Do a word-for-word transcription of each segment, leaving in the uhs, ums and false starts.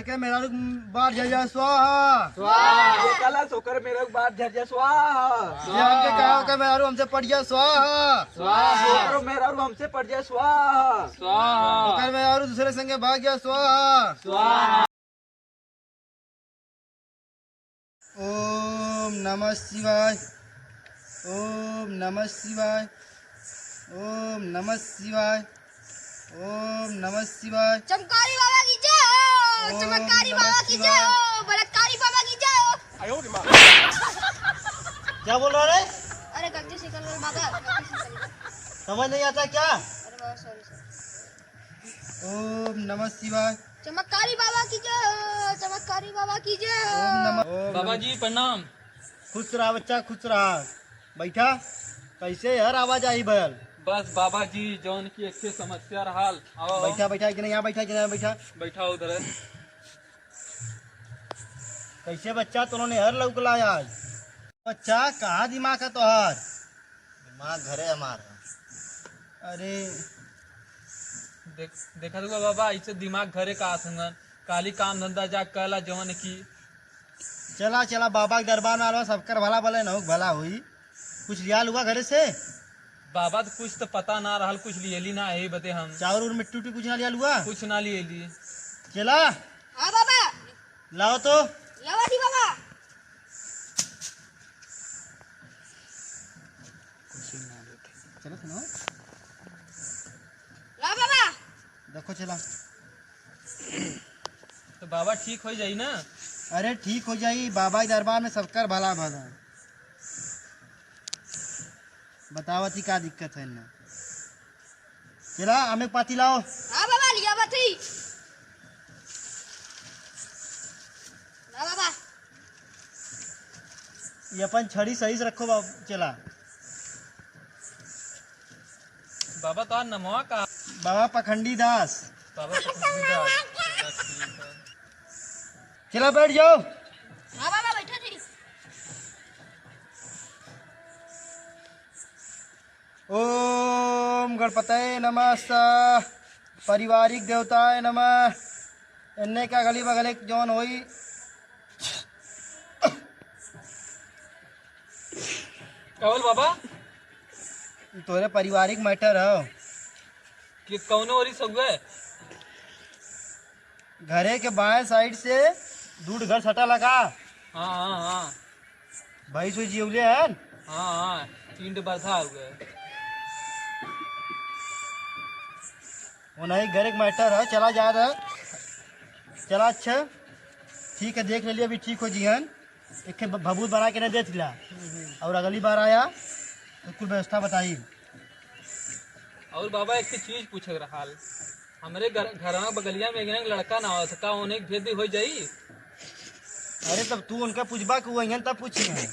के मेहरारू बाहर झर जा स्वाहा। स्वाहा। जे कहला सोकर मेहरारू बाहर झर जा स्वाहा। जे हमके कहा ओकर मेहरारू हमसे पट जा स्वाहा। स्वाहा। सोकर मेहरारू हमसे पट जा स्वाहा। स्वाहा। ओकर मेहरारू दूसरे संगे भाग जा स्वाहा। स्वाहा। ओम नमः शिवाय। ओम नमः शिवाय। ओम नमः शिवाय। ओम नमः शिवाय। चमकारी बाबा की जय हो, ओम चमकारी नमः बाबा की शिवाय। जय हो, बलात्कारी बाबा की जय हो। क्या बोल रहा रे? अरे गलती से कर बाबा, गलती से कर। समझ नहीं आता क्या? अरे बाबा, सॉरी, सॉरी। ओम नमः शिवाय। चमत्कारी बाबा की जय हो, चमत्कारी बाबा की जय हो। ओम नमः, ओम बाबा नमः। जी प्रणाम। खुश रहा बच्चा, खुश रहा। बैठा। कैसे हर आवाज आई भयल? बस बाबा जी, जौन की एक समस्या रहल। आओ, आओ। बैठा, बैठा, कि नहीं, यहाँ बैठा, कि नहीं, बैठा। बैठा उधर। कैसे बच्चा, तोलों ने हर लौकला आज? बच्चा, कहाँ दिमाग है तोहार? दिमाग घरे हमार है। अरे। देख, देखा तो बाबा, ऐसे दिमाग घरे का आसंगन, काली काम धंधा जा कला जवन की। चला, चला, बाबा के दरबार में आलो, सबकर भला भले न हो, भला होई। कुछ लिया लुआ घरे से? बाबा, तो कुछ तो पता ना रहल, कुछ लियली ना, यही बते हम। चाउर और मिट्टी उट्टी कुछ ना लिया लुआ? कुछ ना लियली। चला। हाँ बाबा। लाओ तो। लावा दी बाबा। चलो सुनो। ला बाबा। देखो चला। तो बाबा ठीक हो जाई ना? अरे ठीक हो जाई, बाबा के दरबार में सबकर भला भला। बतावा थी का दिक्कत है ना? चला, आमे के पाती लाओ। हाँ बाबा, लिया बाती। ला बाबा। ये अपन छड़ी सही से रखो बाबा, चला। बाबा, तो नमवा का? बाबा पखंडी दास। बाबा पखंडी दास। चला, ठीक है। चला, बैठ जाओ। हाँ बाबा, बैठा थी। ओम गणपतये नमः, स-, पारिवारिक देवताय नमः। एन्ने का अगली बगल एक जौन होई। का बोल बाबा? तोरे पारिवारिक matter हो। कि कौनो ओरी सगुए? घरे के बाएं side से दूर घर सटा लगा। हाँ, हाँ, हाँ। भैंस उस जिउले हन? हाँ, हाँ, तीन ठे बरसा हो गए। वो नहीं, घरे के matter है, चला जा रहा। चला, अच्छा, ठीक है, देख ले लिया, अभी ठीक हो जिहन। एक ठे भ-, भभूत बना के न दे थिला। हम्म, हम्म। और अगली बार आया, तो कुल व्यवस्था बताई। और बाबा, एक ठे चीज पूछे के रहल। हमरे घर, घरवा बगलिया में एक लड़का ना आवत, का ओने के भेद भी हो जाई? अरे, तब तू उनका पूछबा कि वो अइहन तब पूछी है।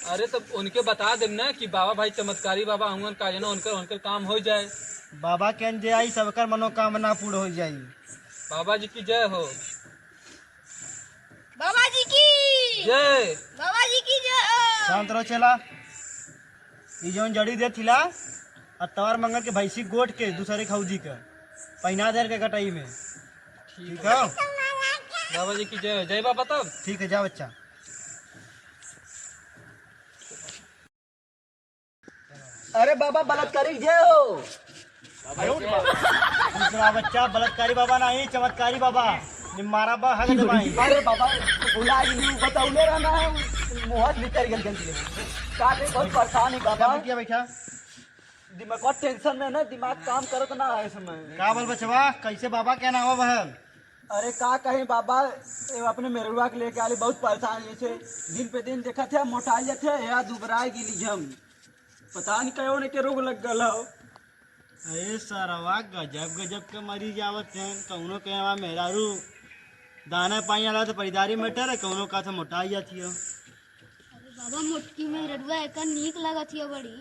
अरे, तब उनके बता देम ना कि बाबा भाई चमत्कारी बाबा हुवन, का जना उनकर, उनकर काम हो जाए। बाबा के जे आई, सबकर मनोकामना पूर्ण हो जाई। बाबा जी की जय हो। बाबा जी की जय। बाबा जी की जय। शांत रहो चेला। ई जौन जड़ी दे थिला, आ तवार मंगर के भैंसी गोट के दूसरे खौजी के पहिना देर के कटाई में। ठीक है। बाबा जी की जय। जय बाबा तब। ठीक है, जा बच्चा। अरे बाबा, बलात्कारी जय हो। खुश रहा बच्चा, बलात्कारी बाबा नहीं, चमत्कारी बाबा। निम्मारा बा, हग दबाई। अरे बाबा, भुला गेली, बतौले रहना है, मुँह से निकल गल गलती से। का रे, बहुत परेशान है बाबा। बैठा, बैठा। दिमाग tension में ना, दिमाग काम करत ना है इस समय। का बोल बचवा, कैसे बाबा, क्या नाम है बहन? अरे का कहीं बाबा, ये अपने मेहरुआ के लेके आली, बहुत परेशान है इसे। दिन पे दिन देखत है, मोटाई जात है, या दुबराए गेली हम। पता नहीं कहो ने के रोग लग गल हो। अरे सरवा, गजब गजब के मरीज आवत हैं। कौनो के हमार मेहरारू दाना पानी वाला तो परिदारी में टर है, कौनो का था मोटाई जाती हो। अरे बाबा, मोटकी मेहररुआ एकर नीक लागत हिय बड़ी।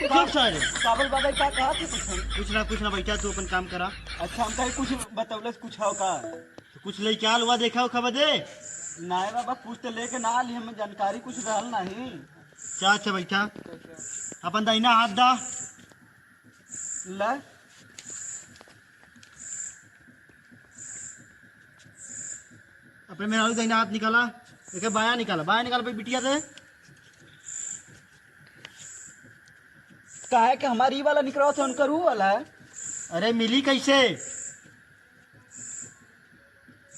चुप सारे। का बोल बाबा, का कहा थे कुछ? कुछ ना, कुछ ना, बैठा, तू अपन काम करा। अच्छा, हम कहीं कुछ बतौलस, कुछ हो का? तो कुछ लेके आल हुआ, देखा हो खबर दे। नाय बाबा, कुछ तो लेके ना आली, हमें जानकारी कुछ रहल नहीं। अच्छा, अच्छा, बैठा। अपन दाहिना हाथ दा। ले। अपने मेहरारू दहिना हाथ निकाला, एके बायां निकाला, बायां निकाला पे बिटिया से। काहे के हमार ई वाला निकरवा थे, उनकर ऊ वाला है? अरे मिली कैसे?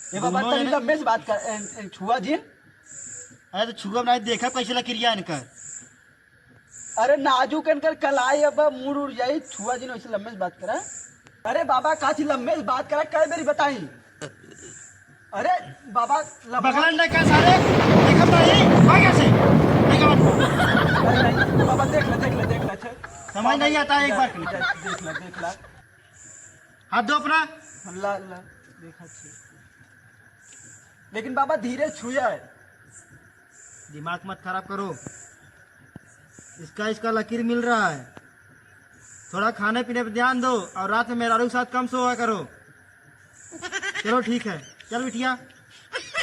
ए बाबा, दोनों तनी जने लम्बे से बात कर, ए, ए, छुआ जिन। अरे तो छुआ नहीं, देखा कैसे लकीरिया इनकर। अरे नाजुक इनकर कलाई, अब मूड़ उड़ जाई, छुआ जिन वैसे लम्बे से बात करा। अरे बाबा, काची लम्बे से बात करा, कई बेरी बताई। अरे बाबा, लम्बा बगलन नहीं का सारे, देखत नहीं, भाग यहाँ से, नहीं का बात। अरे नहीं, बाबा देख ले, देख ले, देख ले, अच्छा। समझ नहीं आता है एक बार। देख ले, देख ले, देख ले। हाथ दो अपना। ला, ला, देखा छे। लेकिन बाबा धीरे छुआ है। दिमाग मत खराब करो, इसका, इसका लकीर मिल रहा है। थोड़ा खाने पीने पे ध्यान दो और रात में मेहरारू के साथ कम सोया करो। चलो ठीक है, चल बिटिया,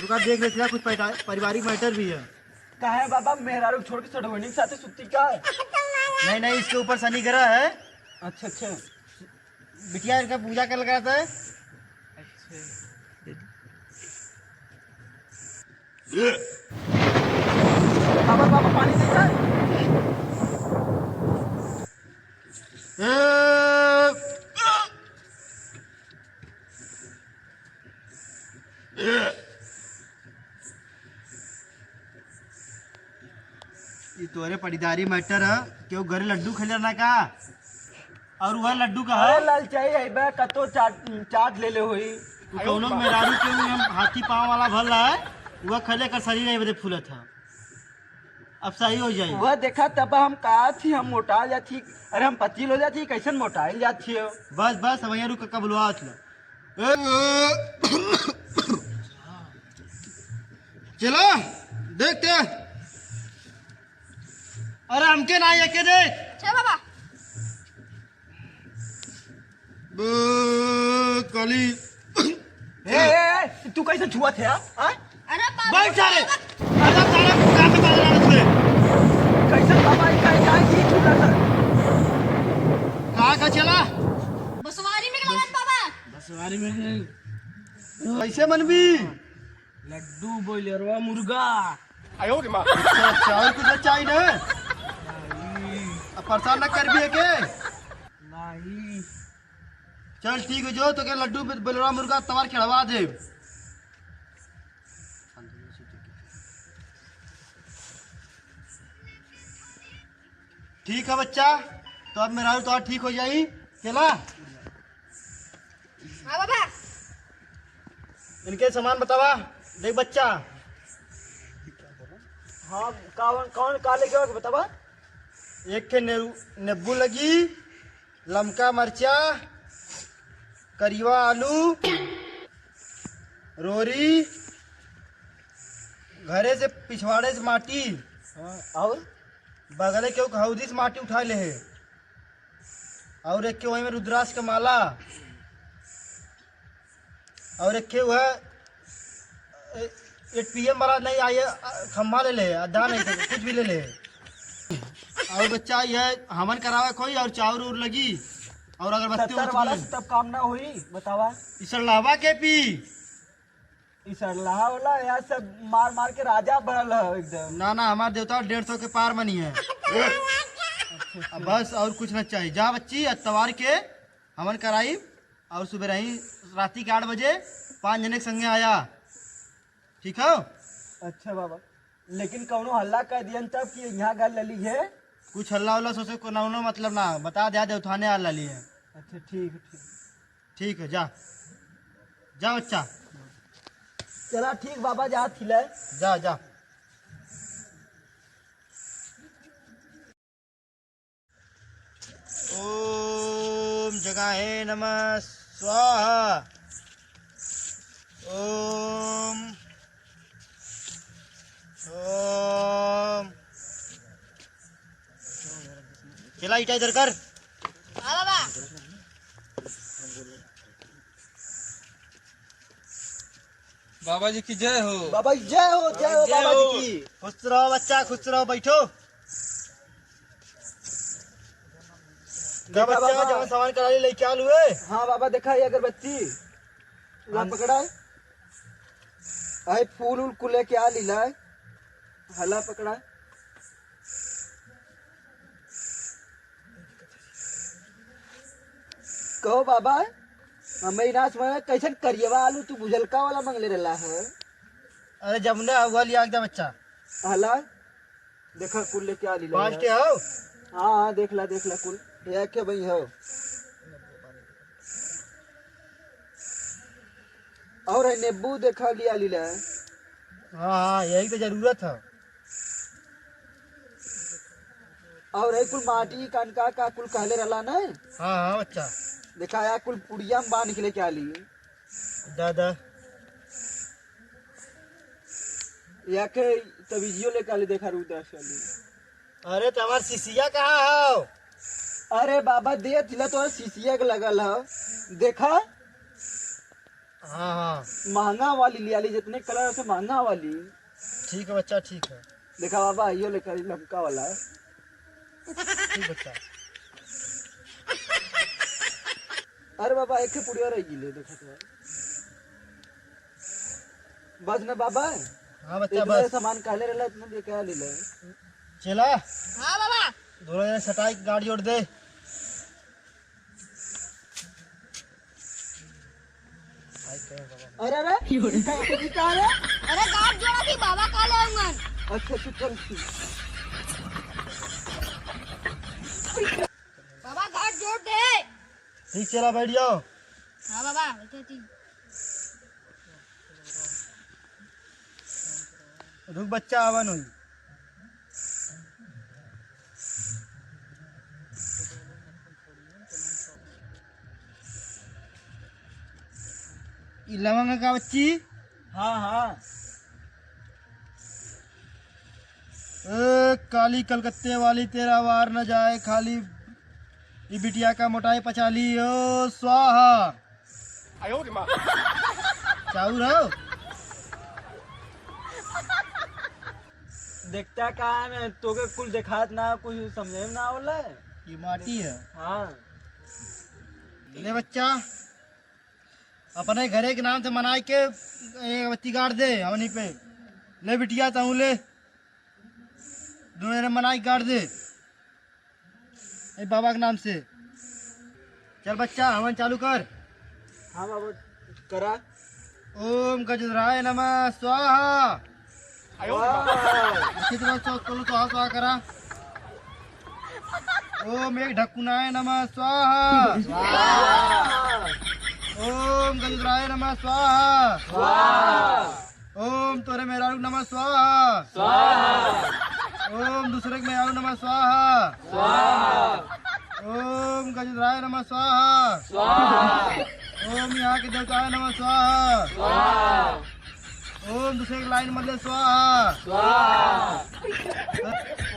रुका, देख लेते हैं, कुछ पैदा-, पारिवारिक मैटर भी है। काहे बाबा, मेहरारू छोड़ के सढ़वनी के साथे सुत्ती का? नहीं नहीं, इसके ऊपर शनि ग्रह है। अच्छा अच्छा। बिटिया इनका पूजा कर लगा था। अच्छा। बाबा, बाबा, पानी देता है। ई तोरे पटीदारी मैटर है, केहू घरे लड्डू खइले ना का? और वह लड्डू का है? अरे लालचाई, आई बा, कतो चाट, चाट ले ले होई। तू कौनो मेहरारू के ऊ हम हाथी पाँव वाला भल रहा है, वह खइले कर शरीर है बदे फूलत है। अब सही हो जाई। वह देखा तब हम कहा थी, हम मोटा जाती, अरे हम पतली हो जाती, कैसन मोटाइल जाती हो? बस, बस, अब यहाँ रुक, कब बुलवा उठला। चला, देखते हैं। अरे हमके ना, एके देख। अच्छा बाबा। बे, काली। ए, ए, ए, तू कैसे छुआ थे, हाँ? हाँ? अरे बाबा, बैठ सारे। बाबा। अरे सारे, कहाँ से बात रहा तुझे? कैसे बाबा, इनका, इनका ही छुआ था। कहाँ का चला? बसवारी में गलन बाबा। बसवारी में। कैसे मनबी? लड्डू, बॉयलरवा, मुर्गा। अच्छा, अच्छा, और कुछ चाहिए ना? नहीं। अब परेशान ना कर भी है के? नहीं। चल ठीक है, जो तो के लड्डू, बॉयलरवा, मुर्गा तवार खिलवा दे। ठीक है बच्चा, तो अब मेहरारू तो ठीक हो जाई, चला। हाँ बाबा। इनके सामान बतावा, देख बच्चा। हाँ, कौन, कौन का लेके आओ बतावा। एक ठे ने-, नींबू लगी, लमका मरचा, करिवा आलू, रोरी, घरे से पिछवाड़े से माटी, हाँ, और? बगले के हौदी से माटी उठा ले है। और एक के वही में रुद्राक्ष के माला, और एक के वह, ए, एक पीएम वाला नहीं आए, अ, खम्भा ले ले, अड्डा नहीं तो कुछ भी ले ले। और बच्चा, यह हवन करावे कोई, और चाउर उर लगी, और अगरबत्ती सत्तर वाला उरबत्ती। से तब काम ना हुई, बतावा। ई सरलावा के पी। ई सरलाहा वाला यार, सब मार मार के राजा बनल है एकदम। ना, ना, हमार देवता डेढ़ सौ के पार मनी है। अब बस और कुछ ना चाहिए। जा बच्ची, अतवार के हवन कराई और सुबह रही राती के आठ बजे पाँच जने के संगे आया, ठीक है? अच्छा बाबा, लेकिन कौनो हल्ला कर दियन तब कि यहाँ घर लली है? कुछ हल्ला उल्ला सोचे को ना, मतलब ना, बता दिया देवथाने आ लली है। अच्छा, ठीक है, ठीक। ठीक है, जा, जा बच्चा। चला ठीक बाबा, जा थिले। जा, जा। ओम जगाहे नमः स्वाहा। ओम, ओम। चला ईटा इधर कर। हाँ बाबा। बाबा जी की जय हो। बाबा जी जय हो, जय हो बाबा जी की। खुश रहो बच्चा, खुश रहो, बैठो। का देखा बच्चा, बाबा। जवन सामान कराली लेके आलू है? हाँ बाबा, देखा ये अगरबत्ती। ला हाँ। पकड़ा है। आई फूल उल कुल लेके आ लीला। हला पकड़ा। कहो बाबा, हमें इनास में कैसन करियवा आलू तू बुझलका वाला मंगले रहला है? अरे जमुना हुआ लिया एकदम अच्छा। हला, देखा कुल लेके आ लीला पाँच यार। के हो? हाँ, हाँ, देख ला, देख ला कुल। ये के भाई हो? और है नींबू देखा लिया लीला। हाँ, हाँ, यही तो जरूरत है। और है कुल माटी कान का, का कुल कहले रहला ना? हाँ, हाँ, बच्चा। देखा या कुल पुड़िया में बांध के लेके आ ली। दादा। या के तबीजियो लेके आ ली, देखा रू दस वाली। अरे, तुम्हार सिसिया कहाँ हो? अरे बाबा, दे दिला, तोहर सिसिया के लगल हो। देखा, हाँ, हाँ। महंगा वाली लिया ली, जितने कलर से महंगा वाली। ठीक है बच्चा, ठीक है। देखा बाबा, आइयो लेकर लमका वाला है। ठीक बच्चा। अरे बाबा, एक ठे पुड़िया रह गई ले, देखा तो। बस ना बाबा। हाँ बच्चा, इतना बस। सामान काले रहला, इतना दे के आ ले ले। चला। हाँ बाबा। दोनों जने सटाई के गांठ जोड़ दे। अरे, अरे, ई का, ई का रे? अरे, गांठ जोड़ा थी, बाबा का ले आऊंगन। अच्छा, अच्छा, चल, ठीक। बाबा, गांठ जोड़ दे। ठीक, चला, बैठ जाओ। हाँ बाबा, बैठे थी। रुक बच्चा, आवन होई। ई लवंग का बच्ची? हाँ, हाँ। ए, काली कलकत्ते वाली तेरा वार न जाए, खाली ई बिटिया का मोटाई पचा ली। ओ स्वाहा। चाउर हो? देखता का है, तोके कुल देखात ना, कुछ समझे में ना होला। ये माटी है। हाँ। ले बच्चा, अपने घरे के नाम से मनाई के एक बत्ती गाड़ दे हमनी पे। ले बिटिया, तहूँ ले, दोनों जने मनाई गाड़ दे। ए बाबा के नाम से। चल बच्चा, हवन चालू कर। हाँ बाबा, करा। ओम गजराय नमः स्वाहा। आयो रे बाबा। वाह। अच्छे से स्वाहा करो, स्वाहा, स्वाहा करा। ओम एक ढक्कुनाय नमः स्वाहा। स्वाहा। ओम गजराय नमः स्वाहा। स्वाहा। ओम तोरे मेहरारू नमः स्वाहा। स्वाहा। ओम दूसरे के मेहरारू नमः स्वाहा। स्वाहा। ओम गजराय नमः स्वाहा। स्वाहा। ओम यहाँ के देवताय नमः स्वाहा। स्वाहा। ओम दूसरे के लाइन मत ले स्वाहा। स्वाहा।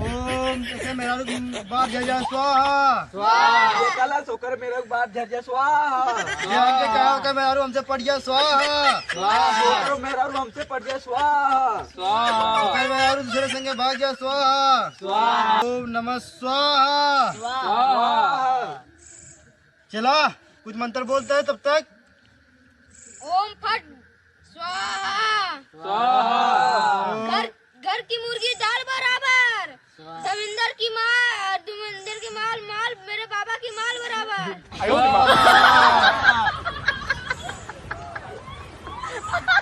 ओम एके मेहरारू बात झरिया स्वाहा। स्वाहा। ये काला सोकर मेहरारू बात झरिया स्वाहा। ये आगे कहा का मेहरारू हमसे पटिया स्वाहा। स्वाहा। सोकर मेहरारू हमसे पटिया स्वाहा। स्वाहा। सोकर मेहरारू दूसरे संगे भाग जा स्वाहा। स्वाहा। ओम नमः स्वाहा। स्वाहा। चला, कुछ मंत्र बोलता है तब तक। ओम फट स्वाहा। स्वाहा। घर, घर की मुर्गी दाल बराबर। स्वाहा। दविंदर की माँ, दविंदर की माल, माल मेरे बाबा की माल बराबर। आयो रे बाबा।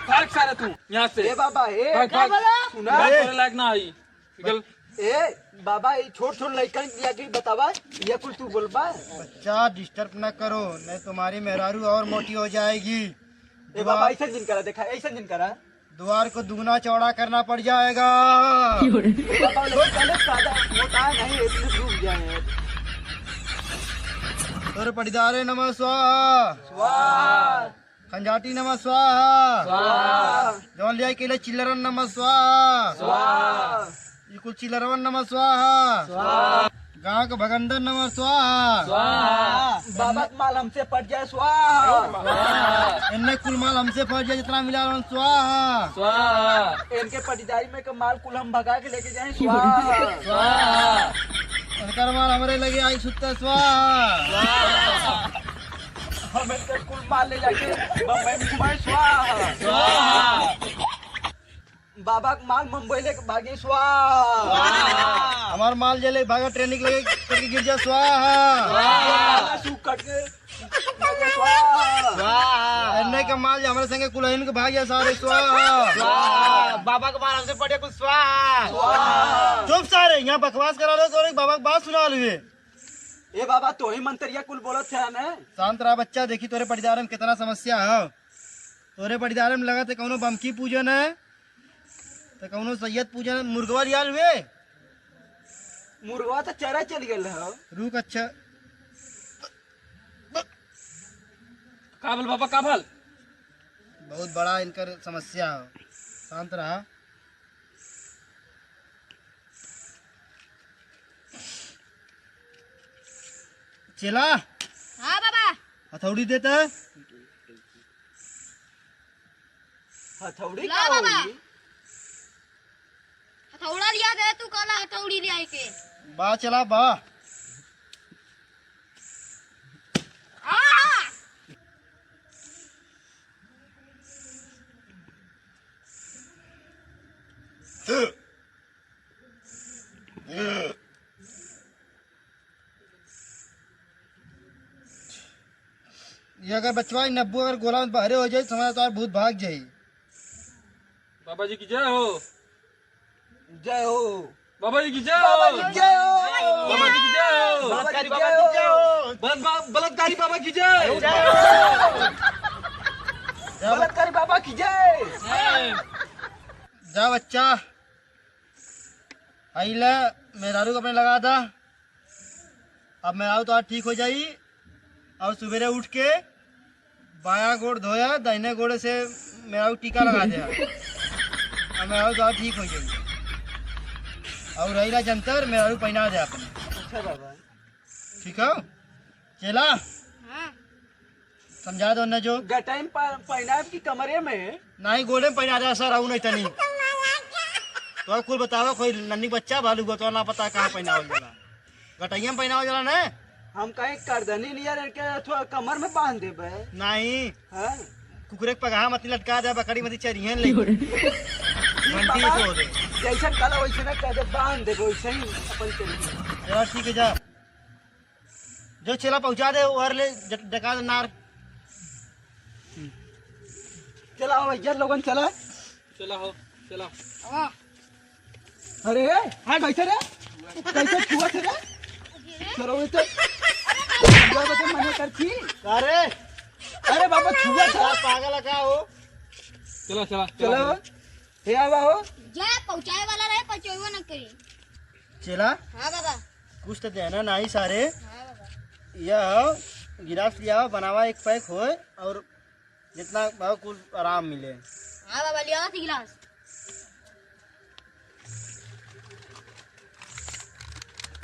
भाग सारा तू यहाँ से। ए बाबा, ए। भाग, क्या भाग। बोला? सुना। भाग, ए। तोरे लायक ना आई। निकल। ए बाबा, ये छोट छोट लइकन के आगे बतावा, ये कुल तू बोलबा? बच्चा, डिस्टर्ब ना करो, नहीं तुम्हारी मेहरारू और मोटी हो जाएगी। ए बाबा, द्वार, ऐसा जिन करा, देखा, ऐसा जिन करा। द्वार को दुगना चौड़ा करना पड़ जाएगा। क्यों रे? ए बाबा, लोग पहले ज्यादा मोटा नहीं, इसलिए डूब जाए। तोरे पटिदारे नमः स्वाहा। स्वाहा। खंजाटी नमः स्वाहा। स्वाहा। जौन लिया के लिए चिल्लरन नमः स्वाहा। स्वाहा। ये कुल चिल्लरवन नमः स्वाहा। स्वाहा। गांव के भगंदर नमः स्वाहा। स्वाहा। बाबा के माल हमसे पट जाए स्वाहा। स्वाहा। इनने कुल माल हमसे पट जाए, जितना मिला रहन स्वाहा। स्वाहा। इनके पटिदारी में के माल कुल हम भगा के लेके जाए स्वाहा। स्वाहा। इनकर माल हमरे लगे आई सुत्ता स्वाहा। स्वाहा। हम इनके कुल माल ले जाके बम्बई में घुमाए स्वाहा। स्वाहा। बाबा के माल मुंबई लेके भागे, स्वाहा। स्वाहा। हमार माल जे लेके भागे, ट्रेनिंग लगे करके गिर जा, स्वाहा। स्वाहा। सूख कट के भागे, स्वाहा। स्वाहा। एन्ने के माल जे हमरे संगे कुलहिन के भागे, सारे स्वाहा। स्वाहा। बाबा के माल हमसे पड़े कुल, स्वाहा। स्वाहा। चुप सारे, यहाँ बकवास करा रहे हो, तो एक बाबा के बात सुना लिए। ए बाबा, तो ही मंतरिया कुल बोलत है ने? शांत रहा बच्चा, देखी तोरे पटीदार में कितना समस्या है। तोरे पटीदार में लगत है कौनो बमकी पूजन है, तो कौनो सैयद पूजन, मुर्गवा लियाल हुए। मुर्गवा तो चरा चल गेल है। रुक, अच्छा। का भल बाबा, का भल? बहुत बड़ा इनकर समस्या है, शांत रहा। चेला, हाँ बाबा। हथौड़ी देता। हथौड़ी ला का बाबा। होई? हथौड़ा लिया दे तू, काला हथौड़ी ले आए के। बा चेला बा। आ! ये अगर बचवा नब्बू अगर गोला में बहरे हो जाई, समझ तोहार भूत भाग जाई। बाबा जी की जय हो। जय हो। बाबा जी की जय हो। बाबा जी की जय हो। बाबा जी की जय हो। बाबा जी की जय हो। बल-, बा-, बलात्कारी बाबा की जय। जय हो। बलात्कारी बाबा की जय। जय। जा बच्चा, आइला मेहरारू को अपने लगा दा। अब मेहरारू तो आज ठीक हो जाई और सुबेरे उठ के बायां गोड़ धोया, दाहिने गोड़े से मेहरारू टीका लगा दे। अब मेहरारू तो आज ठीक हो जाई। और रहीला जंतर मेहरारू पहना दे अपने। अच्छा बाबा। ठीक हो चेला? हाँ। समझा दो ना जो। गटाई में प-, पहनाब की कमरे में? नहीं, गोड़े में पहना दे सर, आऊ नहीं तनी। तो कुल बतावा, कोई नन्ही बच्चा भालू बा, तो ना पता कहाँ पहनावल जाला। गटैया में पहनावल जाला ना। हम कहीं करदनी नियर के थोड़ा कमर में बांध देबे। नहीं। हाँ। कुकुरे के पगहा मत लटका दे, बकरी मत चरिहन ले। घंटी बाबा, से हो दे। जैसन कला वैसे ना कर दे, बांध देबे वैसे ही अपन चलिए। चला ठीक है, जा। जो चेला पहुँचा दे, ओहर ले ज-, डका दे नार। चला हो भैया, लोगन चला। चला हो, चला। हाँ। अरे, हाँ, कैसे रे? कैसे छुआ थे रे? चलो, ये तो, ये तो मना कर थी। अरे, अरे बाबा, छुआ था। पागल है का हो? चला, चला, चला। चला। हे आवा हो। जा, पहुँचाए वाला रहे, पहुँचेबो न करे। चेला? हाँ बाबा। कुछ तो देना नाही सारे। हाँ बाबा। यह गिलास लिया, बनावा एक पैक होए और जितना भाव कुल आराम मिले। हाँ बाबा, लिया थी गिलास।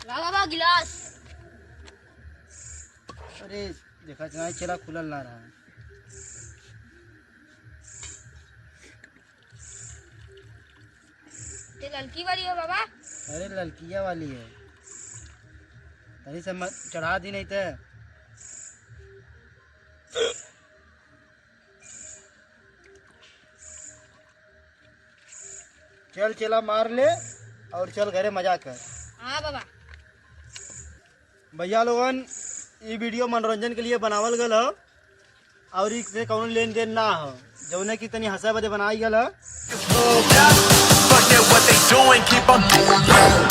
ला बाबा गिलास। अरे देखा जना चेला खुलल ना रहा। ये ललकी वाली हो बाबा? अरे ललकिया वाली है, तनी से मत चढ़ा दी नहीं तो। चल चेला मार ले और चल घरे मजा कर। हाँ बाबा। भैया लोगन, ई वीडियो मनोरंजन के लिए बनावल गल ह और इससे कौनो लेन देन ना हो, जौने की तनी हंसे बदे बनाई गल ह। Fuck that, what they doing, keep on moving.